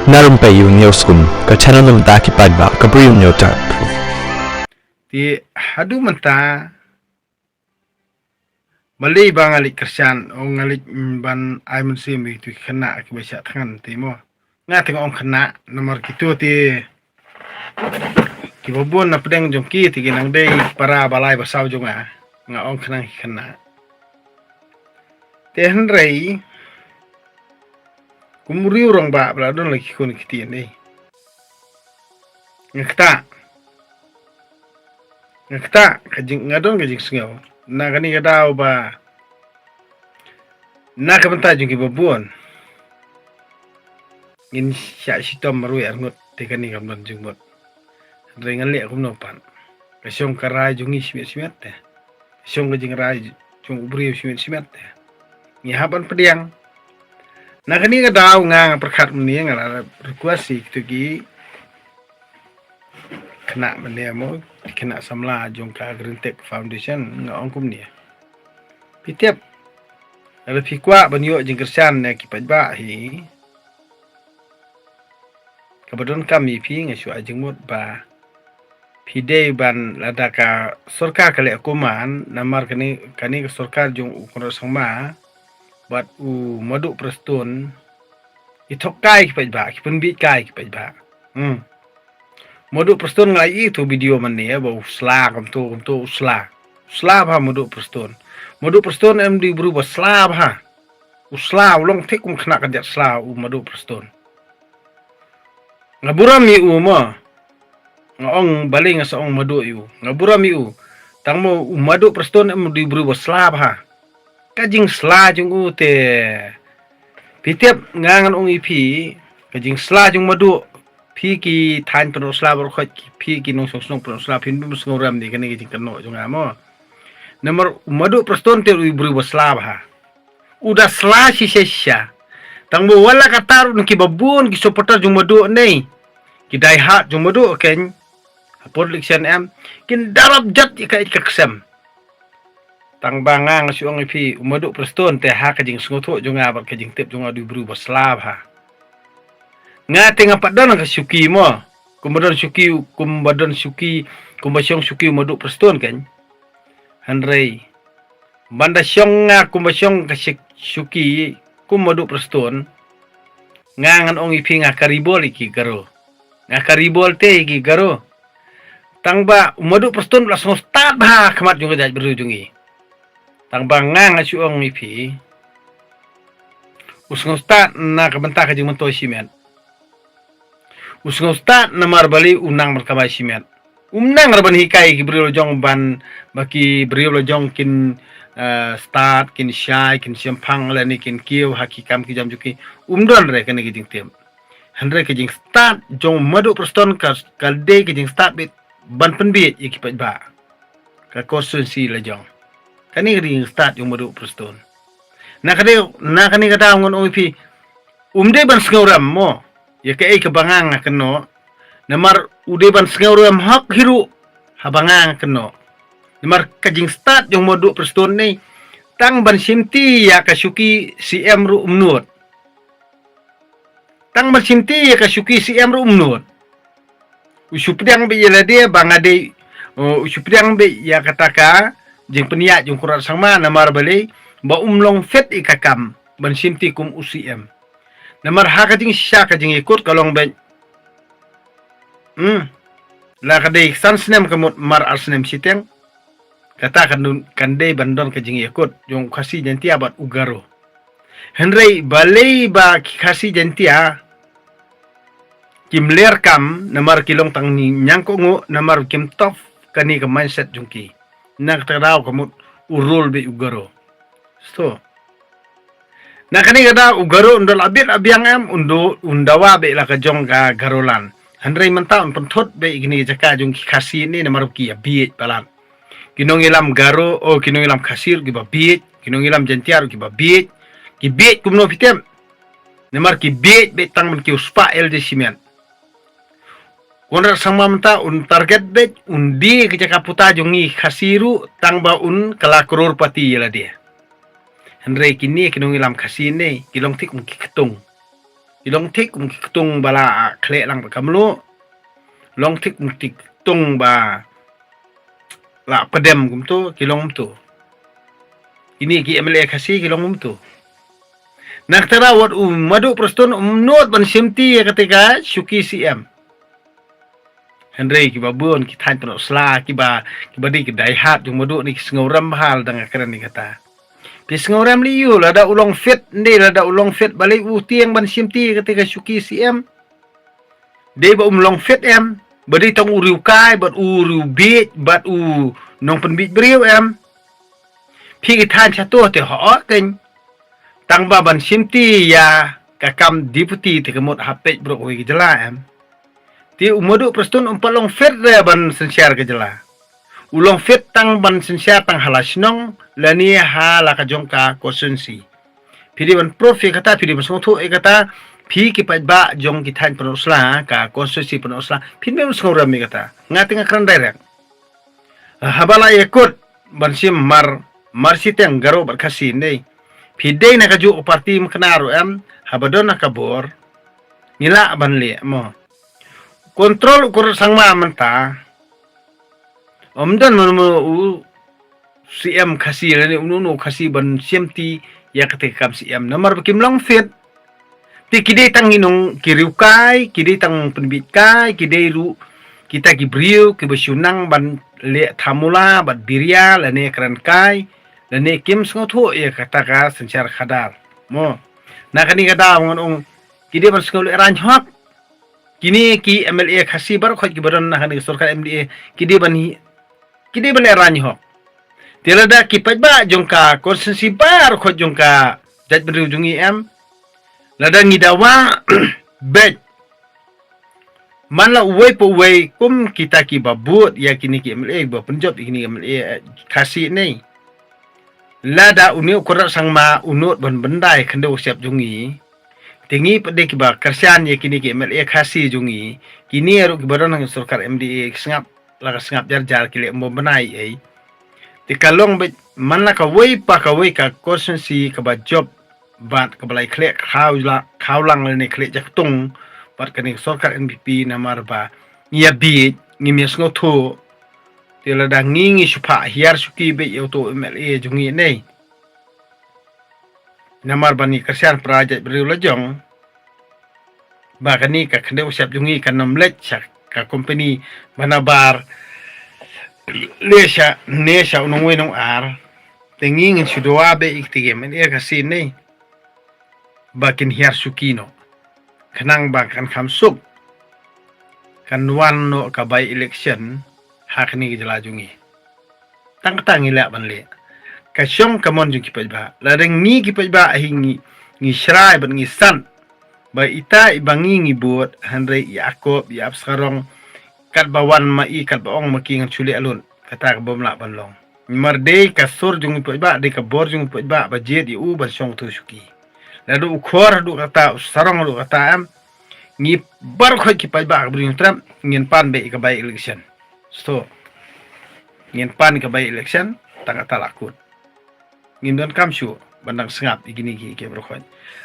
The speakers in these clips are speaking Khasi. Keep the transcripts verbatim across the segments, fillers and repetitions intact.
Na Rympei U News kum ka channel na mynta ki paidbah ka briew u ñiewtap. Te haduh mynta, balei ba nga leit kyrshan, o nga leit, mm, ban ai mynsiem ïa kito ki khynnah kiba shah thngan te mo. Nga te nga ong khynnah namar kito te kiba bun na pdeng jong ki te ki nang dei para ba lai ba saw jong nga. Nga ong khynnah ki khynnah. Te hynrei kum u riew rangbah ba la don la ki khun ki ktien, eh. Nga ktah. Nga ktah ka jing, nga don ka jingsngew na kane ka daw ba na ka bynta jong kiba bun ngin shah shitom marwei arngut te kane kam don jingmut. Hynrei ngan leh kumno pat? Ka shong ka rai jong ngi shimet shimet te. Ka shong ka jingrai jong u briew shimet shimet te. Ngi hap ban pdiang. Na kane ka daw nga, nga pyrkhat mynne nga la request ïa kito ki khynnah mynne mo, khynnah samla jong ka Green Tech Foundation, nga ong kumne. Phi tip, lada phi kwah ban ïoh jingkyrshan na ki paidbah hi, kaba donkam ïa phi nga shu ai jingmut ba phi dei ban, lada ka sorkar ka leh kumne, namar kane, kane ka sorkar jong u Conrad Sangma bad u Maduh Prestone, i thok kai ki paidbah, ki pynbiej kai ki paidbah. Hmm. Maduh Prestone nga ïohi tu video mynne ba u sla kumtu kumtu, u sla. U sla bha Maduh Prestone. Maduh Prestone em dei u briew ba sla bha. U sla, u long thik kum khynnah ka jait sla u Maduh Prestone. Nga burom ïa u mo. Nga ong balei nga sa ong Maduh ïa u. Nga burom ïa u. Tang mo u Maduh Prestone em dei u briew ba sla bha. Ka jingsla jong u te, phi tip, nga ngan ong ïa phi, ka jingsla jong Maduh, phi ki thaiñ pynroi sla baroh khoit, ki, phi ki nongshong shnong pynroi sla, phin bym sngewrem ïa kane ka jingkynnoh jong nga mo. Namar u Maduh Prestone te u briew ba sla bha. U da sla shisha shisha. Tang ba wat la katta ruh na kiba bun ki supporter jong Maduh ne, ki die hard jong Maduh keiñ, ha por election em, kin da rap jot ïa ka ïeit ka ksem. Tang ba nga, nga shu ong ïa phi, u Maduh Prestone te ha ka jingsngewthuh jong nga bad ka jingtip jong nga u dei u briew ba sla bha. Nga te nga pat don ka shuki mo. Kumba don shuki, kumba don shuki, kumba shong shuki u Maduh Prestone keiñ. Hynrei ban da shong nga kumba shong ka shik-, shuki kum u Maduh Prestone, nga ngan ong ïa phi nga kari bol ïa ki Garo. Nga kari bol te ïa ki Garo. Tang ba u Maduh Prestone u la sngewstad bha ha khmat jong ka jaitbynriew jong ngi. Tang ba nga, nga shu ong ïa phi, u sngewstad na ka bynta ka jingmyntoi shimet. U sngewstad namar balei u nang ban kamai shimet. Um nang ruh ban hikai ki briew la jong ban, ba ki briew la jong kin, eh, stad, kin shai, kin shemphang lane kin kiew ha ki kam ki jam jong ki. Um don re kane ka jingtip. Hynrei ka jingstad jong u Maduh Prestone ka, ka dei ka jingstad beit ban pynbiej ïa ki paidbah ka constituency la jong. Kane ka dei ka jingstad jong u Maduh Prestone. Na kane, na kane ka daw ngan ong ïa phi, um dei ban sngewrem mo ïa kaei kaba nga nga kynnoh. Namar u dei ban sngewrem hok hi ruh haba nga nga kynnoh. Namar ka jingstad jong u Maduh Prestone ne tang ban shimti ïa ka shuki C M ruh um nud. Tang ban shimti ïa ka shuki C M ruh um nud. U shu pdiang beit ïa lade ba nga dei, uh, u shu pdiang beit ïa kata ka jingpynïaid jong u Conrad Sangma namar balei, ba um long fit ïa ka kam ban shimti kum u C M. Namar ha ka jingshisha ka jingïakut ka long beit, hmm, la ka dei san snem ka mut mar ar snem shiteng. Kata kan dei, kan dei ban don ka jingïakut jong u Khasi Jaiñtia bad u Garo. Hynrei balei ba ki Khasi Jaiñtia kim ler kam, namar ki long tang ñiangkohnguh, namar kim top kane ka mindset jong ki. Na kata ka daw ka mut u rule beit u Garo. So na kane ka daw u Garo un da la bit la biang em, un da, un dawa beit la ka jong ka Garoland. Hynrei mynta un pynthut beit kane ka jaka jong ki Khasi ne namar ki ïa bieit palat. Ki nongïalam Garo, o ki nongïalam Khasi ruh kiba bieit, ki nongïalam Jaiñtia ruh kiba bieit. Ki bieit kumno phi tip? Namar ki bieit beit tang ban kiew spah el de shimet. Conrad Sangma mynta un target beit, un die ka jaka puta jong ngi Khasi ruh tang ba un kylla crorepati ïa lade. Hynrei kine ki nongïalam Khasi ne ki long thik kum ki ktung. Ki long thik kum ki ktung ba la khleh lang bad ka mluh. Long thik kum ki ktung ba la pdem kumto, ki long kumto. Kine ki M L A Khasi ki long kumto. Na kata wat u Madu Prestone um nud ban shimti ïa kata ka shuki C M. Hynrei kiba bun ki thaiñ pyndonkam sla kiba, kiba dei ki dei hat jong Madu ne ki sngewrem bha lada nga kren ïa kata. Phi sngewrem lei ïa u, lada u long fit, ym dei lada u long fit balei u tieng ban shimti ïa kata ka shuki C M. Dei ba um long fit em, ba dei tang u riewkai bad u riewbieit bad u nongpynbieit briew em. Phi ki thaiñ sha to te hok keiñ. Tang ba ban shimti ïa ka kam deputy te ka mut ha peit brok wei ka jylla em. Te u Madu Prestone um pat long fit re ban synshar ka jylla. U long fit tang ban synshar tang ha la shnong lane ha la ka jong ka constituency. Phi dei ban proof ïa kata, phi dei ban sngewthuh ïa kata, phi ki paidbah jong ki thaiñ pyndonkam sla, ka constituency pyndonkam sla, phi dei ban sngewrem ïa kata. Nga te nga kren direct. Haba la ïakut ban shim mar, mar shiteng Garo bad Khasi, ym dei. Phi dei na kajuh ka party, ym kena ruh em, haba don na ka bor ngi lah ban leh mo. Control u Conrad Sangma mynta. Ym don mano mano u C M Khasi lane uno uno u Khasi ban shimti ïa kata ka kam C M namar ba kim long fit. Te ki dei tang ki nong ki riewkai, ki dei tang pynbieit kai, ki dei ruh kita ki briew kiba shu nang ban leh thamula bad biria lane kren kai lane kim sngewthuh ïa kata ka synshar khadar. Mo. Na kane ka daw ngan ong ki dei ban sngewlehraiñ hok. Kine ki M L A Khasi baroh khoit kiba don na kane ka sorkar M D A ki dei ban hi, ki dei ban lehraiñ hok. Te lada ki paidbah jong ka constituency baroh khoit jong ka jaitbynriew jong ngi em, lada ngi dawa beit man la uwei pa uwei kum kita kiba bud ïa kine ki M L A ba pynjop ïa kine ki M L A Khasi ne. Lada une u Conrad Sangma u nud ban byndai khyndew shyiap jong ngi. Te ngi pat dei kiba kyrshan ïa kine ki M L A Khasi jong ngi. Kine ruh kiba don ha sorkar M D A ki sngap la ka sngap jar jar ki leh ym bym bnai ei. Te ka long beit man la kawei pa kawei ka constituency kaba jop bad kaba la ïakhleh khaw la, khaw lang lane khleh jaktung bad kane ka sorkar N P P namar ba ngi ïa bieit, ngim ïa sngewthuh. Te lada ngi ngi shu phah hiar shuki beit ïa uto u M L A jong ngi ne. Namar ba ngi kyrshan para jaitbynriew la jong ba kane ka khyndew shyiap jong ngi kan ym leit sha ka company ba na bar leit sha ne sha u nongwei nongar. Te ngi ngin shu dawa beit ïa kata ka M L A Khasi ne ba kin hiar shuki noh. Khnang ba kan kham suk kan wan noh ka by election ha kane ka jylla jong ngi. Tang kata ngi lah ban leh. Ka shong ka mon jong ki paidbah, lada ngi ki paidbah hi ngi, ngi shrai bad ngi san ba ita iba ngi ngi bud, hynrei i Akop, i Ap Sarong, katba wan ma i, katba ong ma ki ngan shu leh lut. Kata ka bym lah ban long. Namar dei ka sur jong i paidbah, dei ka bor jong i paidbah ba jied ïa u ban shong tu shuki. Lada u Khor haduh kata, u Sarong haduh kata em, ngi baroh khoit ki paidbah ka Bri Hynñiewtrep ngin pan beit ïa ka by election. So ngin pan ïa ka by election tang kata la kut. Ngim donkam shuh ban dang sngap ïa kine ki, ki baroh khoit.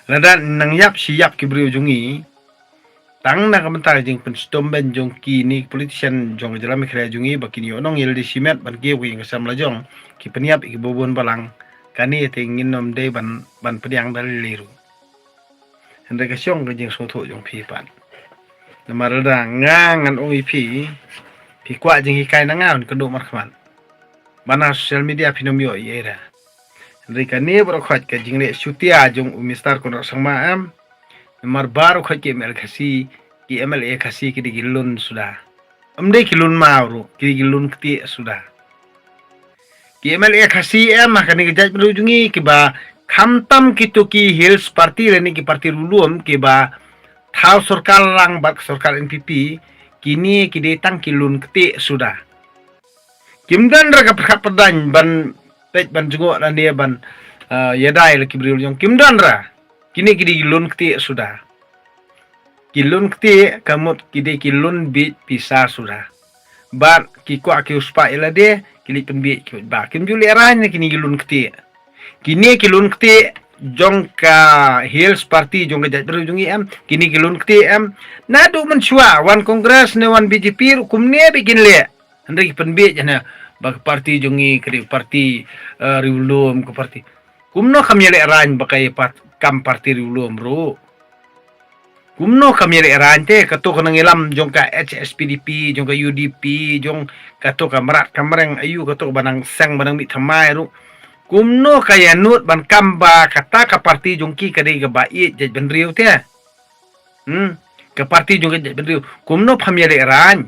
Lada nang ïap shi ïap ki briew jong ngi, tang na ka bynta ka jingpynshitom beiñ jong kine ki politician jong ka jylla Meghalaya jong ngi ba kin ïoh nong ïalade shimet ban kiew ka ïing ka sem la jong, ki pynïap ïa ki ba bun balang. Kane te ngin ym dei ban, ban pdiang da lei lei ruh. Hynrei ka shong ka jingsngewthuh jong phi pat. Namar lada nga ngan ong ïa phi, phi kwah jinghikai na nga, un kynduh markhmat. Ba na social media phin ym ïoh ei ei ruh. Hynrei kane baroh khoit ka jingleh shutia jong u Mister Conrad Sangma em. Namar baroh khoit ki M L A Khasi, ki M L A Khasi ki dei ki lun suda. Ym dei ki lun maw ruh, ki dei ki lun ktieh suda. Ki M L A Khasi em ha kane ka jaitbynriew jong ngi kiba khamtam kito ki Hills Party lane ki party riewlum kiba thaw sorkar lang bad ka sorkar N P P, kine ki dei tang ki lun ktieh suda. Kim don ruh ka pyrkhat pyrdaiñ ban peit ban jngoh lane ban, eh, ïadei la ki briew la jong, kim don ruh. Kine ki dei ki lun ktieh suda. Ki lun ktieh ka mut ki dei ki lun bieit pisa suda. Bad ki kwah ki u spah ïalade, ki leit pynbieit ki paidbah. Kim ju lehraiñ ne kine ki lun ktieh. Kine ki lun ktieh, jong ka Hills Party jong ka jaitbynriew jong ngi em, kine ki lun kti em. Naduh mynshuwa wan Congress ne wan B J P ruh kumne beit kin leh. Hynrei ki pynbieit hana ba ka party jong ngi ka dei party, eh, riewlum ka party. Kumno kam ïaleh rain ba ka ïa pat-, kam party riewlum ruh. Kumno kam ïaleh rain te, kato ka nongïalam jong ka H S P D P, jong ka U D P, jong kato ka mrad ka mreng, aïu kato ka ba nang seng ba nang mih thymmai ruh. Kumno ka ïa nud ban kam ba kata ka party jong ki ka dei ka ba ïeit jaitbynriew te. Hmm, ka party jong ka jaitbynriew. Kumno pham ïaleh rain.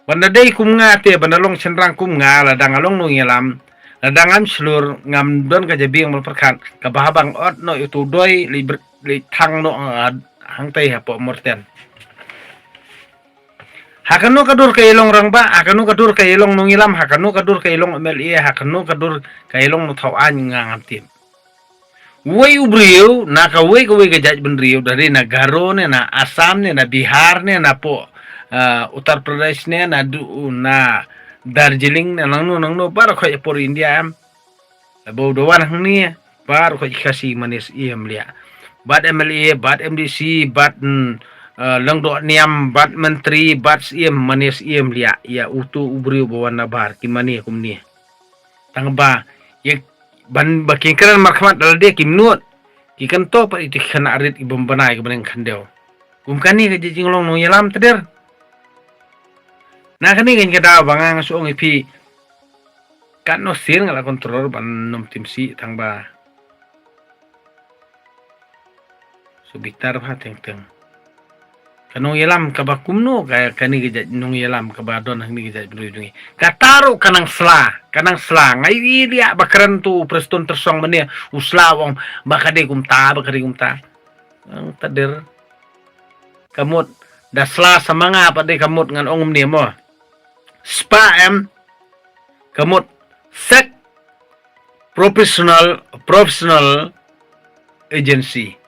Ban da dei kum nga te, ban da long shynrang kum nga, lada nga long nongïalam, lada ngam shlur, ngam don ka jabieng ban pyrkhat, ka ba haba nga ot noh ïa uto u doi, leit br-, leit thang noh, ah, hangtai hapoh Myrten. Ha kano ka dur ka ïa long rangbah, ha kano ka dur ka ïa long nongïalam, ha kano ka dur ka ïa long M L A, ha kano ka dur ka ïa long nongthaw aiñ, nga ngam tip. Uwei u briew na kawei kawei ka jaitbynriew, da dei na Garo ne, na Assam ne, na Bihar ne, na poh, ah, Uttar Pradesh ne, naduh na Darjeeling ne, nangno nangno, baroh khoit ha por India em. Laba u da wan hangne, baroh khoit ki Khasi mane siem liah. Bad M L A, bad M D C, bad, mm, ah, lyngdoh niam, bad myntri, bad siem mane siem liah. Ïa uto u briew ba wan na bar, ki mane kumne. Tang ba ïa ban ba ki kren markhmat da lade kim nud. Ki kynto pat ïa ki khynnah rit ki bym bnai ki bneng khyndew. Kum kane ka jinglong nongïalam tder. Na kane ka daw ba nga nga shu ong ïa phi. Katno sien nga la control ban nym tim sih tang ba. Shu bitar bha teng teng. Ka nongïalam kaba kumno ka, kane ka jait nongïalam kaba don hangne ka jaitbynriew jong ngi. Kata ruh ka nang sla, ka nang sla. Nga ïohi liah ba kren tu u Prestone Tynsong mane u sla u ong ba ka dei kumta, ba ka dei kumta. Ang tder. Ka mut da sla sa ma nga pat dei ka mut ngan ong mane mo. Spa em. Ka mut sek professional, professional agency.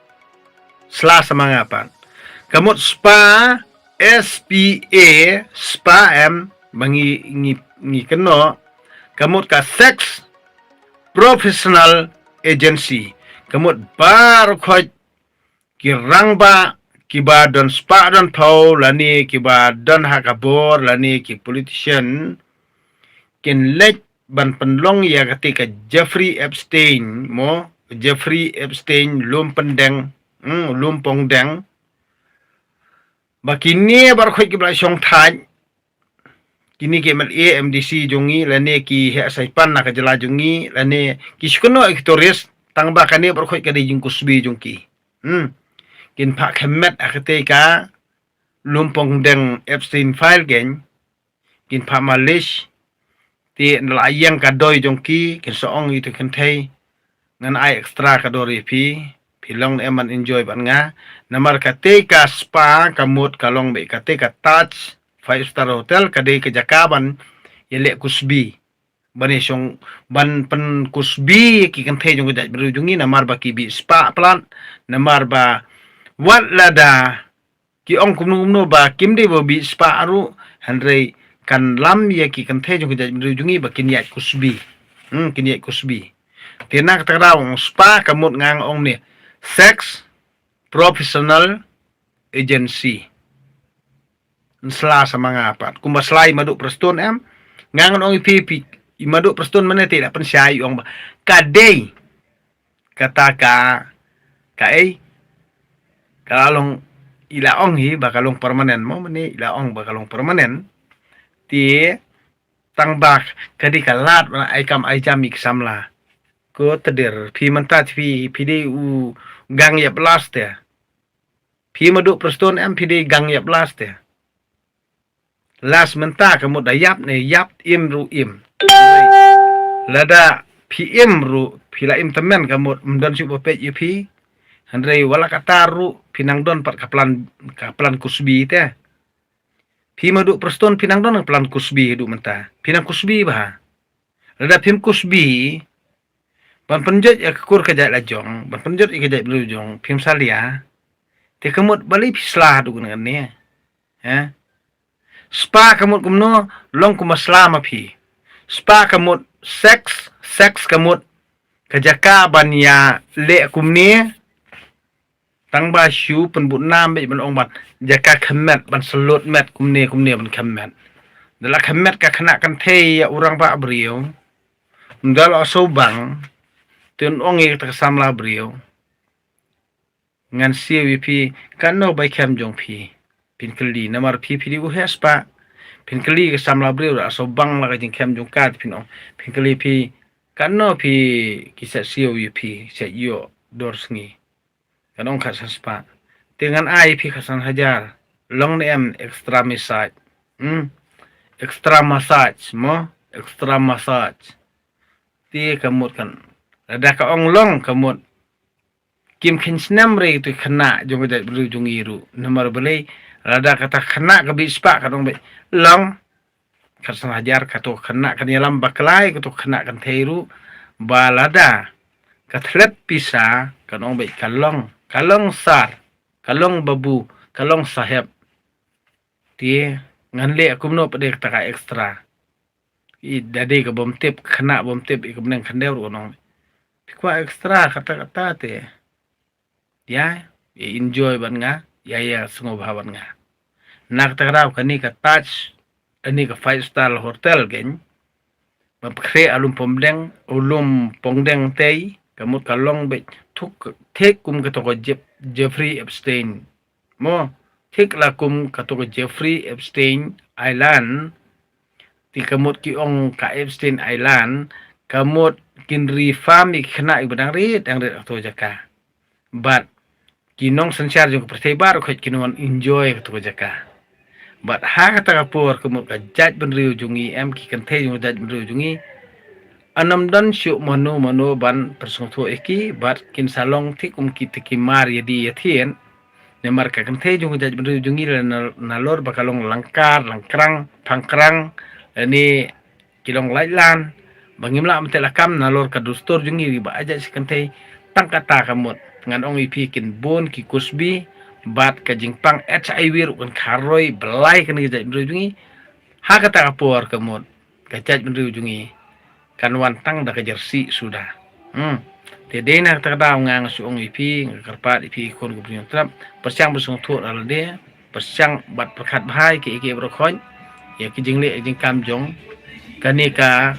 Sla sa ma nga pat. Ka mut spa, S P A, spa em, ba ngi, ngi, ngi kynnoh. Ka mut ka sex professional agency. Ka mut baroh khoit ki rangbah, kiba don spah don phew, lane kiba don ha ka bor, lane ki politician, kin leit ban pynlong ïa kata ka Jeffrey Epstein, mo, Jeffrey Epstein, lum pyndeng, hmm, lum pongdeng. Ba kine baroh khoit kiba la shong thait, kine ki M L A, M D C jong ngi, lane ki heh saipan na ka jylla jong ngi, lane ki shu kynnoh ïa ki tourist, tang ba kane baroh khoit ka dei jingkusbi jong ki. Hmm. Kin phah khemmet ha kata ka lum pongdeng Epstein file kein, kin phah malish, te na la ïeng ka doi jong ki, kin sa ong ïa uto u kynthei, ngan ai extra ka dor ïa phi, phi long ne em ban enjoy bad nga, namar kata ka spa, ka mut ka long beit kata ka Taj five star hotel, ka dei ka jaka ban ïaleh kusbi. Ban ïashong, ban pynkusbi ki kynthei jong ka jaitbynriew jong ngi, namar ba ki bih spah palat, namar ba wat lada ki ong kumno kumno ba kim dei ba bih spah ruh, hynrei kan lam ïa ki kynthei jong ka jaitbynriew jong ngi ba kin ïaid kusbi. Hmm, kin ïaid kusbi. Te na kata ka daw ong spa ka mut nga nga ong ne sex professional agency. Sla sa ma nga pat. Kumba sla i Maduh Prestone em. Nga ngan ong ïa phi, phi, i Maduh Prestone mane te la pynshai ong ba ka dei. Kata ka, ka ei, ka la long, i la ong hi ba ka long permanent mo, mane i la ong ba ka long permanent. Te tang ba ka dei ka lad ban ai kam ai jam ïa ki samla. Ko tder, phi mynta phi, phi dei u gang ïap last te. Phi Maduh Prestone em, phi dei gang ïap last te. Last mynta ka mut da ïap ne ïap, im ruh im. Lada phi im ruh, phi la im tymmen ka mut ym don shuh ba peit ïa phi. Hynrei wat la katta ruh phi nang don pat ka plan, ka plan kusbi te. Phi Maduh Prestone phi nang don ka plan kusbi haduh mynta. Phi nang kusbi bha. Lada phim kusbi, ban pynjot ïa ka kur ka jait la jong, ban pynjot ïa ka jaitbynriew jong, phim salia. Te ka mut balei phi sla haduh kane kane. He? Spa ka mut kumno, long kumba sla ma phi. Spa ka mut sex, sex ka mut ka jaka ban ïa leh kumne, tang ba shu pynbud nam bad ban ong ban jaka khem met, ban salot met kumne kumne, ban khem met. Da la khem met ka khynnah kynthei ïa u rangbah briew, ym da la shu bang, te un ong ïa kata ka samla briew, ngan siew ïa phi, kano ba i khem jong phi? Phin kylli, namar phi phi dei u heh spah. Phin kylli ka samla briew, da la shu bang la ka jingkhem jong ka, te phin ong, phin kylli phi, kano phi, ki sa siew ïa phi, sa ïoh dor sngi? Kan ong khatsan spah. Te ngan ai phi khatsan hajar. Long ne em extra massage? Hmm? Extra massage mo, extra massage. Te ka mut kan, lada ka ong long, ka mut kim kheiñ snem re tu khynnah jong ka jaitbynriew jong ngi ruh. Namar balei? Lada kata khynnah ka bit spah, kan ong beit long, khatsan hajar, kato khynnah kan ïalam bakla ïa kato khynnah kynthei ruh, ba lada ka thlet pisa, kan ong beit ka long, ka long sar, ka long babu, ka long saheb. Te ngan leh kumno pat de kata ka extra? I da dei ka bym tip, khynnah bym tip ïa ka bneng khyndew ruh, kan ong, phi kwah extra kata kata te ïa, ïa enjoy bad nga, ïa, ïa sngewbha bad nga. Na kata ka daw kane ka Taj, kane ka five star hotel kein, ba pynkhreh ha Lum Pongdeng, ha Lum Pongdeng te, ka mut ka long beit thik, thik kum kato ka Jef-, Jeffrey Epstein. Mo, thik la kum kato ka Jeffrey Epstein Island, te ka mut ki ong ka Epstein Island, ka mut kin ri farm ïa ki khynnah kiba dang rit, dang rit ha kato ka jaka. Bad ki nongsynshar jong ka pyrthei baroh khoit kin wan enjoy kato ka jaka. Bad ha kata ka por ka mut ka jaitbynriew jong ngi em, ki kynthei jong ka jaitbynriew jong ngi, ym don shuh mano mano ban pynsngewthuh ïa ki, bad kin sa long thik kum kita ki mar ïa die ïa thied. Namar ka kynthei jong ka jaitbynriew jong ngi la na-, nalor ba ka long langkar, langkrang, phangkrang, lane ki long laitlan, ba ngim lah ban teh lakam nalor ka dustur jong ngi ba ajaid shi kynthei. Tang kata ka mut ngan ong ïa phi, kin bun ki kusbi, bad ka jingpang HIV ruh kan kharoi blai kane ka jaitbynriew jong ngi. Ha kata ka por ka mut ka jaitbynriew jong ngi kan wan tang da ka jersey suda. Hmm. Te dei na kata ka daw nga nga shu ong ïa phi, nga kyrpad ïa phi khun ka Bri Hynñiewtrep, pyrshang ban sngewthuh da lade, pyrshang bad pyrkhat bha ïa ki, ïa ki baroh khoit, ïa ki jingleh jingkam jong kane ka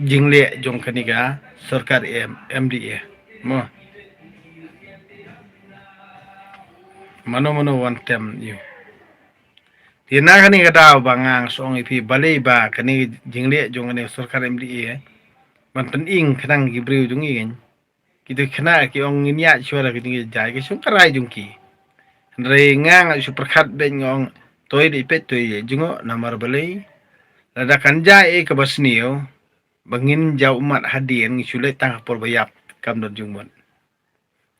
jingleh jong kane ka sorkar M-, MDA. Mo. Mano mano wan tem ïa u. Te na kane ka daw ba nga nga shu ong ïa phi, balei ba kane ka jingleh jong kane ka sorkar MDA ban pyning khnang ki briew jong ngi kein. Kita ki khynnah ki ong ngin ïaid shuwa da ka jingïaid jai, ka shong ka rai jong ki. Hynrei nga nga shu pyrkhat beit, nga ong toi dei peit toi ïa jngoh, namar balei? Lada kan jia ei kaba sniew, ba ngin jaw ummat hadien, ngi shu leit tang ha por ba ïap, kam don jingmut.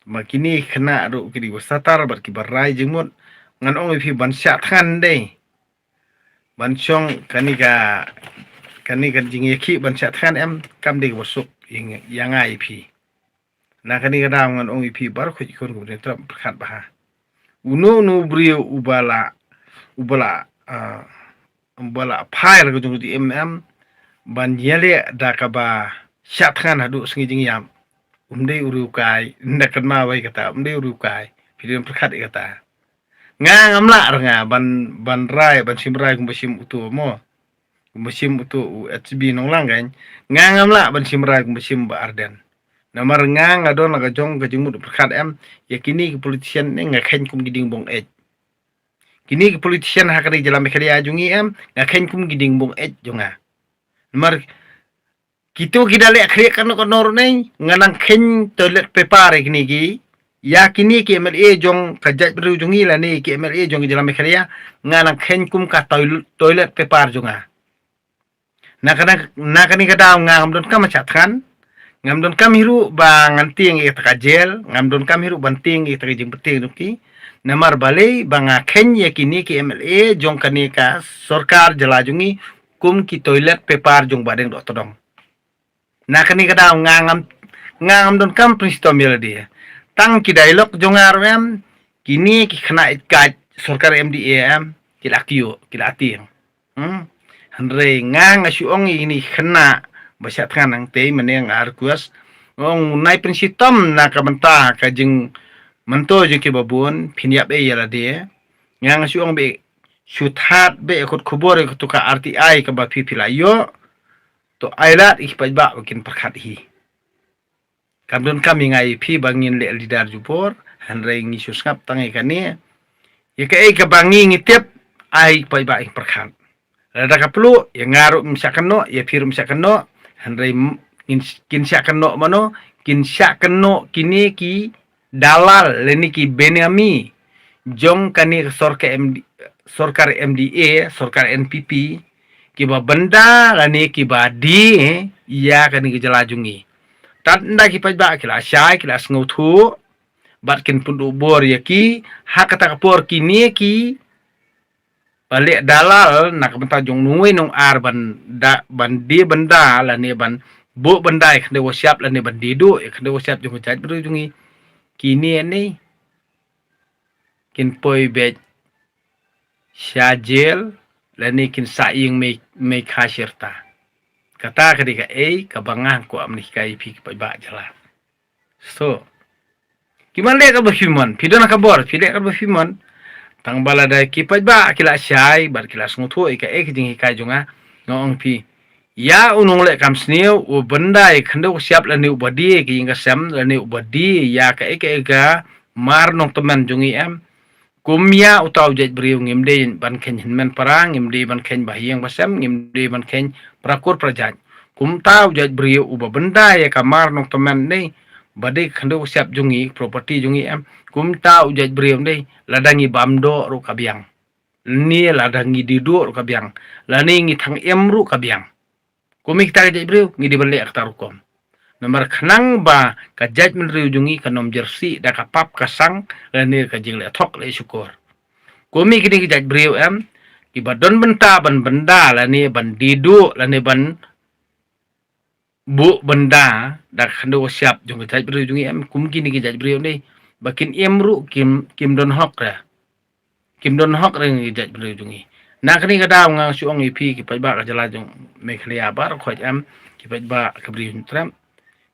Ba kine ki khynnah ruh ki dei ba satar bad kiba rai jingmut. Ngan ong ïa phi, ban shah thngan dei, ban shong kane ka, kane ka jingïakhih ban shah thngan em, kam dei kaba suk ïa nga, ïa nga ïa phi. Na kane ka daw ngan ong ïa phi baroh khoit ki khun ka Bri Hynñiewtrep, pyrkhat bha. Uno uno u briew uba la, uba la, ah, uba la phai la ka jong ka jingim em, ban ïaleh da kaba shah thngan haduh sngi jingïap, um dei u riewkai. Nda kynmaw wei kata, um dei u riewkai. Phi dei ban pyrkhat ïa kata. Nga ngam lah re nga ban, ban rai, ban shim rai kumba shim uto mo. Kumba shim uto u HB Nonglang kein. Nga ngam lah ban shim rai kumba shim Bah Ardent. Namar nga nga don la ka jong ka jingmut pyrkhat em, ïa kine ki politician ne nga kheiñ kum ki dieng bong eit. Kine ki politician ha kane ka jylla Meghalaya jong ngi em, nga kheiñ kum ki dieng bong eit jong nga. Namar kito ki da leh khriat kano kano ruh ne, nga nang kheiñ toilet paper ïa kine ki, ïa kine ki MLA jong ka jaitbynriew jong ngi lane ki MLA jong ka jylla Meghalaya, nga nang kheiñ kum ka toil-, toilet paper jong nga. Na kane, na kane ka daw nga ngam donkam shah thngan, ngam donkam hi ruh ba ngan tieng ïa kata ka jail, ngam donkam hi ruh ban tieng ïa kata ka jingpynthieng jong ki. Namar balei? Ba nga kheiñ ïa kine ki MLA jong kane ka sorkar jylla jong ngi kum ki toilet paper jong Bah Deng Dohtdong. Na kane ka daw nga ngam, nga ngam donkam pynshitom ïa lade. Tang ki dialogue jong nga ruh em, kine ki khynnah ïeit kait sorkar MDA em, ki la kyiuh, ki la tieng. Hmm? Hynrei nga nga shu ong ïa kine ki khynnah ba shah thngan hangtei, mynne nga request Nga ong nai pynshitom na ka bynta ka jingmyntoi jong ki babun, phin ïap ei ïa lade. Nga nga shu ong beh, shu that beh ïa ka khubor ïa katu ka R T I kaba phi phi la ïoh. To ai lad ïa ki paidbah ba kin pyrkhat hi. Kam don kam ïa nga ïa phi ba ngin leh leader jubor, hynrei ngi shu sngap tang ïa kane. Ïa kaei kaba ngi ngi tip, ai paidbah ïa pyrkhat. Lada ka plu, ïa nga ruh ym shah kynnoh, ïa phi ruh ym shah kynnoh, hynrei m-, ngin, kin shah kynnoh mano, kin shah kynnoh kine ki dalal, lane ki benami jong kane ka sorkar M D, sorkar M D A, sorkar N P P, kiba bynda lane kiba die ïa kane ka jylla jong ngi. Tad ynda ki paidbah ki la shai, ki la sngewthuh, bad kin pynduh bor ïa ki, ha kata ka por kine ki ba leh dalal na ka bynta jong nongwei nongar ban da, ban die bynda lane ban buh bynda ïa ka khyndew ka shyiap lane ban die duh ïa ka khyndew ka shyiap jong ka jaitbynriew jong ngi. Kine ne kin poi beit sha jel lane kin sa ïing mei, mei kha shirta. Kata ka dei kaei kaba nga kwah ban hikai ïa phi ki paidbah jylla. So, ki man leh kaba phi mon, phi don ha ka bor, phi leh kaba phi mon. Tang ba lada ki paidbah ki la shai bad ki la sngewthuh ïa kaei ka jinghikai jong nga, nga ong phi, ïa u nongleh kam sniew u bynda ïa ka khyndew ka shyiap lane uba die ïa ka ïing ka sem lane uba die ïa kaei kaei ka mar nongtymmen jong ngi em. Kum ïa uta u jaitbynriew ngim dei ban kheiñ hynmen para, ngim dei ban kheiñ ba ha ïing ba sem, ngim dei ban kheiñ para kur para jait. Kumta u jaitbynriew uba bynda ïa ka mar nongtymmen ne, ba dei ka khyndew ka shyiap jong ngi, property jong ngi em. Kumta u jaitbynriew ne, lada ngi bam doh ruh ka biang. Ne lada ngi die duh ruh ka biang. Lane ngi thang im ruh ka biang. Kum ïa kita ki jaitbynriew, ngi dei ban leh kata rukom. Namar khnang ba ka jaitbynriew jong ngi kan ym jyrsieh da ka pap ka sang, lane ka jingleh thok leh shukor. Kum ïa kine ki jaitbynriew em, kiba don bynta ban bynda, lane ban die duh, lane ban buh bynda da ka khyndew ka shyiap jong ka jaitbynriew jong ngi em, kum kine ki jaitbynriew ne, ba kin im ruh kim, kim don hok re. Kim don hok re ngi jaitbynriew jong ngi. Na kane ka daw nga shu ong ïa phi ki paidbah ka jylla jong Meghalaya baroh khoit em, ki paidbah ka Bri u Hynñiewtrep.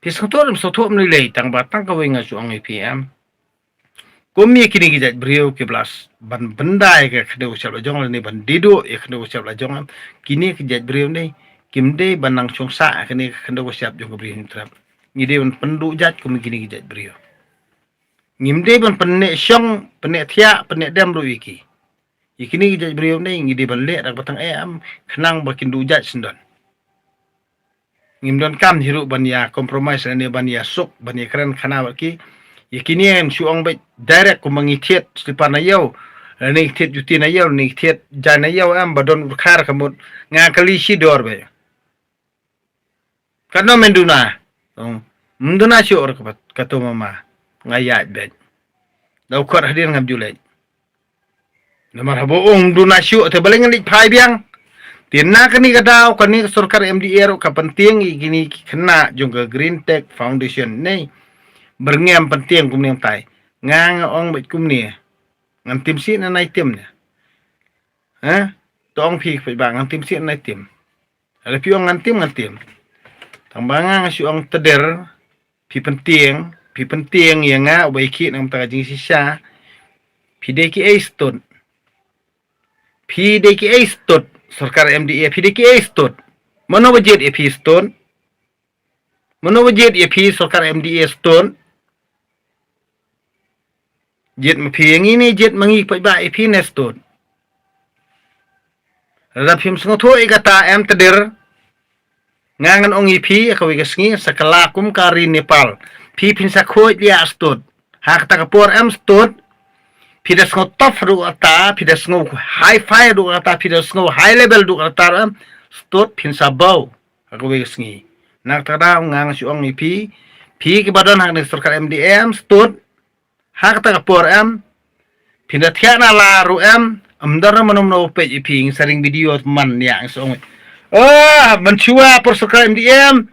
Phi sngewthuh ym sngewthuh ym lei lei, tang ba tang kawei nga shu ong ïa phi em. Kum ïa kine ki jaitbynriew kiba la ban bynda ïa ka khyndew ka shyiap la jong lane ban die duh ïa ka khyndew ka shyiap la jong em. Kine ki jaitbynriew ne, kim dei ban nang shong sah ïa kane ka khyndew ka shyiap jong ka Bri u Hynñiewtrep. Ngi dei ban pynduh jait kum ïa kine ki jaitbynriew. Ngim dei ban pynneh shong, pynneh thiah, pynneh dem ruh ïa ki. Ïa kine ki jaitbynriew ne ngi dei ban leh da kaba tang eh em, khnang ba kin duh jait syndon. Ngim don kam hi ruh ban ïa compromise lane ban ïa suk, ban ïa kren khana bad ki. Ïa kine ngan shu ong beit direct kumba ngi thied slipar na ïew, lane ngi thied juti na ïew, lane ngi thied jaiñ na ïew em, ba don u dkhar ka mut nga kali shi dor beit. Katno men duna? Ong, ym duna shuh re ka pat, kato mama. Nga ïaid beit. Da u khot hadien ngam ju leit. Namar haba ong ym duna shuh te balei ngan leit phai biang. Te na kane ka daw kane ka sorkar M D A ruh ka pyntieng ïa kine ki khynnah jong ka Green Tech Foundation ne. Byrngem pyntieng kumne ngtai. Nga nga ong beit kumne. Ngan tim sih na nai tim ne. Ha? To ong phi paidbah ngan tim sih na nai tim. Lada phi ong ngan tim, ngan tim. Tang ba nga nga shu ong tder, phi pyntieng, phi pyntieng ïa nga uba ïa khih na ka bynta ka jingshisha. Phi dei kiei stud? Phi dei kiei stud? Sorkar M D A, phi dei kiei stud? Mano ba jied ïa phi stud? Mano ba jied ïa phi sorkar M D A stud? Jied ma phi ïa ngi ne jied ma ngi paidbah ïa phi ne stud? Lada phim sngewthuh ïa kata em tder. Nga ngan ong ïa phi ïa kawei ka sngi sa kylla kum ka ri Nepal. Phi phin sa khuid liah stud. Ha kata ka por em stud. Phi da sngew tough ruh kata, phi da sngew hi-fi ruh kata, phi da sngew high level ruh kata em stud phin sa baw. Ha kawei ka sngi. Na kata ka daw nga nga shu ong ïa phi. Phi kiba don ha kane sorkar M D A em stud. Ha kata ka por em. Phin da thiah na la ruh em. Ym don mano mano peit ïa phi ngi sa ring video man ïa ngi sa ong. Oh, mynshuwa por sorkar M D A em.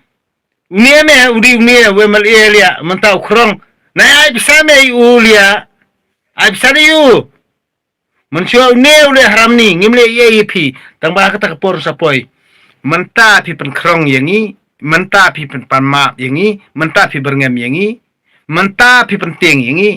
Une me, u dei une, u M L A liah, mynta u khrong. Na ai pisa me u liah. Ai pisa ne u. Mynshuwa une u leh haram ni, ngim leh ei ei ïa phi, tang ba kata ka por sa poi. Mynta phi pynkhrong ïa ngi, Mynta phi pynpan map ïa ngi, mynta phi byrngem ïa ngi, mynta phi pyntieng ïa ngi.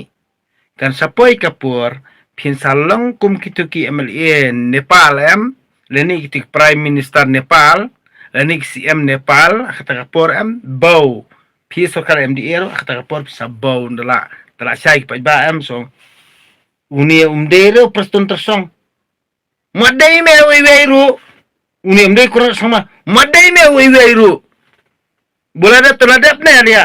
Kan sa poi ka por, phin sa long kum kito ki M L A Nepal em, lane kito ki Prime Minister Nepal, lane ki C M Nepal, ha kata ka por em, bau. Phi sorkar M D A ruh, ha kata ka por phi sa bau, da la, da la shai ki paidbah em, so. Une um dei ruh Prestone Tynsong. Ym dei me wei wei ruh. Une um dei Conrad Sangma. Ym dei me wei wei ruh. Bula dep te la dep ne ria.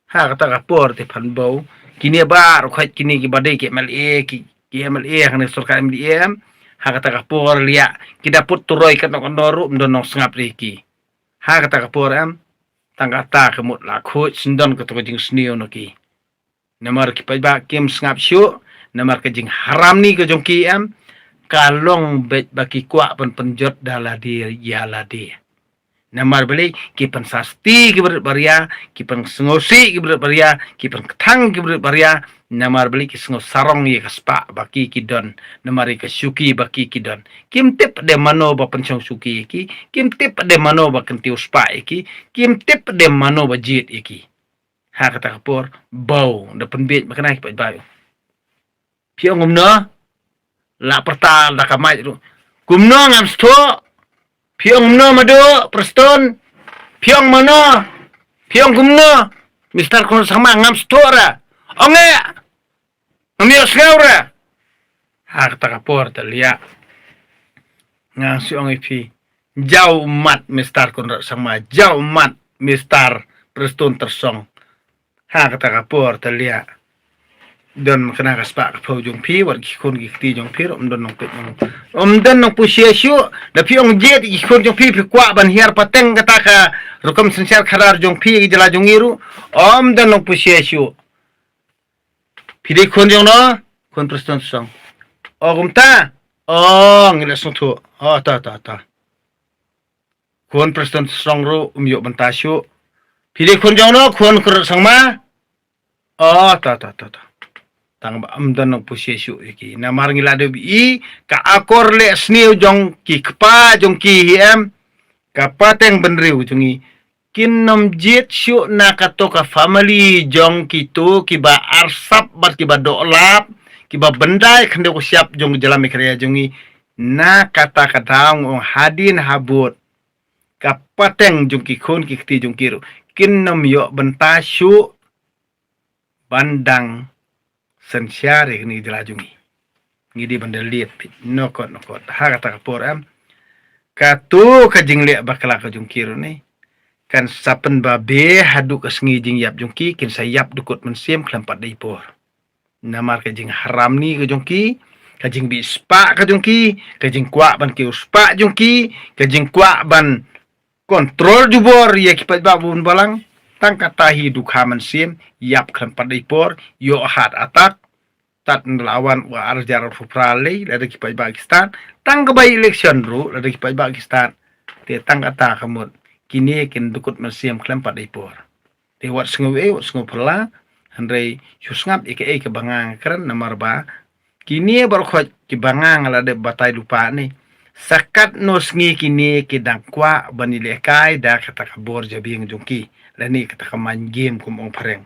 Ha kata ka por te phan bau. Kine baroh khoit kine kiba dei ki M L A, ki, ki M L A hangne sorkar M D A em. Ha kata ka por ria. Ki da put turoi katno katno ruh, ym don nongsngap ïa ki. Ha kata ka por em. Tang kata ka mut la khuid sngewdon kato ka jingsniew na ki. Namar ki paidbah kim sngap shuh, namar ka jingharamni ka jong ki em, ka long beit ba ki kwah ban pynjot da lade ïa lade. Namar balei ki pynsasti ki briew baria, ki pynsngewsih ki briew baria, ki pynkthang ki briew baria, namar balei ki sngewsarong ïa ka spah ba ki ki don, namar ïa ka shuki ba ki ki don. Kim tip de mano ba pynshong shuki ïa ki, kim tip de mano ba kyntiew spah ïa ki, kim tip de mano ba jied ïa ki. Ha kata ka por, bau, da pynbiej ma kane ki paidbah. Phi ong kumno, la pyrta da ka mic ruh. Kumno ngam sngewthuh, phi ong kumno madu, Prestone, phi ong mano, phi ong kumno, Mister Conrad Sangma ngam sngewthuh ra. Ong eh, ngam ïohsngew re. Ha kata ka por te liah. Nga shu ong ïa phi. Jaw ummat Mister Conrad Sangma, jaw ummat Mister Prestone Tynsong. Ha kata ka por te liah. Don ma kane ka spah ka phew jong phi, wat ki khun ki kti jong phi, ym don nongpeit nong. Ym don nongpynshiah shuh, da phi ong jied ki khun jong phi, phi kwah ban hiar pateng kata ka rukom synshar khadar jong phi, ki jylla jong ngi ruh. Ym don nongpynshiah shuh. Phi dei khun jong no, khun Prestone Tynsong. O kumta, o ngi la sngewthuh. O ta ta ta. Khun Prestone Tynsong ruh um ïoh bynta shuh. Phi dei khun jong no, khun Conrad Sangma. O ta ta ta ta. Tang ba ym don nongpynshiah shuh ïa ki. Namar ngi la dep i, ka akor leh sniew jong ki kpa jong ki hi em. Ka pateng bynriew jong ngi. Kin ym jied shuh na kato ka family jong kito kiba arsap bad kiba dohlap, kiba byndai khyndew ka shyiap jong ka jylla Meghalaya jong ngi, na kata ka daw nga ong hadien habud, ka pateng jong ki khun ki kti jong ki ruh, kin ym ïoh bynta shuh ban dang synshar ïa kane ka jylla jong ngi. Ngi dei ban da lied peit, nokot nokot. Ha kata ka por em. Kato ka jingleh bakla ka jong ki ruh ne. Kan sa pynbabe haduh ka sngi jingïap jong ki, kin sa ïap dkut mynsiem khlem pat dei por. Namar ka jingharamni ka jong ki, ka jingbishpah ka jong ki, ka jingkwah ban kiew spah jong ki, ka jingkwah ban kontrol jubor ïa ki paidbah bun balang, tang kata hi dukha mynsiem, ïap khlem pat dei por, ïoh heart attack, tad nda la wan u ar hajar arphew phra lei, lada ki paidbah ki stad, tang ka bai election ruh, lada ki paidbah ki stad, te tang kata ka mut, kine kin dkut mynsiem khlem pat dei por. Te wat sngew ei, wat sngew phylla, hynrei shu sngap ïa kaei kaba nga nga kren namar ba, kine baroh khoit kiba nga nga la dep batai lypa ne. Sa katno sngi kine ki dang kwah ban ïalehkai da kata ka bor jabieng jong ki. Lane kata ka mind game kum ong phareng.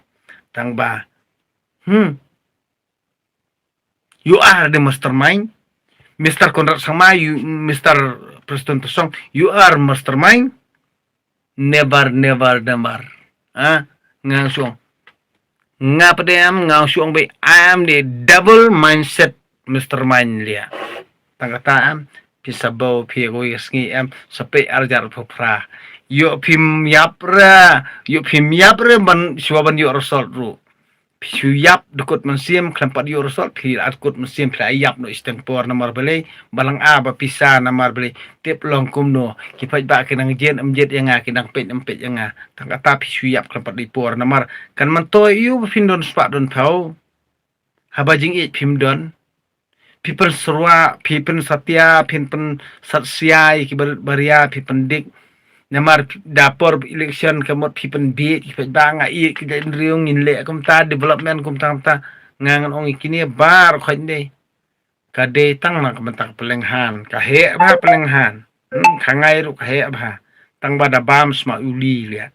Tang ba. Hmm. You are the mastermind. Mister Conrad Sangma, you, Mister Prestone Tynsong, you are mastermind. Never, never, never. Ha? Nga shu ong. Nga pdem, nga shu ong ba, I am the double mindset mastermind liah. Tang kata em, phi sa bau, phi ko ïa sngi em, sa peit ar hajar arphew phra. Ïoh phim ïap re, ïoh phim ïap re ban, shuwa ban ïoh result ruh. Phi shu ïap dkut mynsiem khlem pat ïoh result, phi la dkut mynsiem phi la ïap noh shiteng por namar balei, balang a ba pisa namar balei, tip long kumno, ki paidbah ki nang jied ym jied ïa nga, ki nang peit ym peit ïa nga, tang kata phi shu ïap khlem pat dei por namar, kan myntoi ïa u ba phin don spah don phew, haba jingïeit phim don, phi pynsyrwa, phi pynsatia, phin pynsatsia ïa ki barit baria, phi pyndik. Namar da por election ka mut phi pynbieit, phi pynbang ïa ki dei riew ngin leh kumta, development kumta kumta. Nga ngan ong ïa kine baroh khoit dei. Ka dei tang na ka bynta ka pynlong han, ka heh bha pynlong han. Hmm, ka ngai ruh ka heh bha. Tang ba da bam sma uli lia.